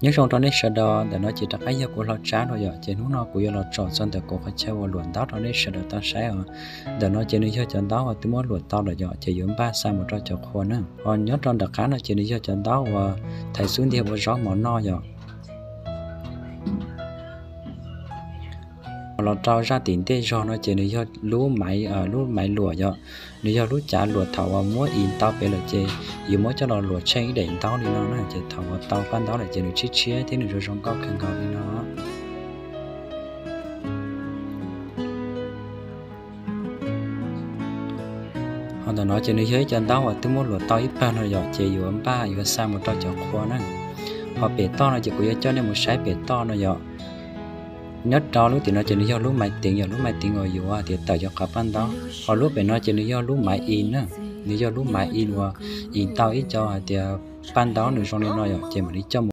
Nyob zoo rau nej sawv daws, ntawm no ces rov qab yog kuv Hlob Tsab no yom. Ces hnub no kuv yuav los tsom txog ntawm kuv qhov chaw uas luam ntaub rau nej sawv daws tau saib os. Ntawm no ces nws yog cov ntaub uas twb muab luam tau lawm yom, ces yuav npaj xa mus rau cov qhua na. Ho nyob rau nram qab no ces nws yog cov ntaub uas thaiv xub ntiag ua zaub mov noj yom. Los rau zaj tim ntej zog no ces nws yog lub maiv, lub maiv luam yom. Nws yog lub cav luam thaum uas muab i ntau pem lawm ces yuav muab coj los luam tsheej ib daim ntaub li no na, ces thaum uas tau paj ntaub lawm ces nws tshiab tshiab thiab nws zoo zoo nkauj kawg nkaus li no. Ho ntawm no ces nws yog ib cov ntaub uas twb muab luam tau ib pawg no yom, ces yuav npaj yuav xa mus rau cov qhua na. Ho pem toj no ces kuv yuav coj nej mus saib pem toj no yom. Nyob rau lub tim no ces nws yog lub maiv teev yom, lub maiv teev uas yuav hais tias tawm cov qhov paj ntaub. Ho lub pem no ces nws yog lub maiv i na, nws yog lub maiv i uas i tau ib co hais tias paj ntaub nws zoo li no yom, ces mam li coj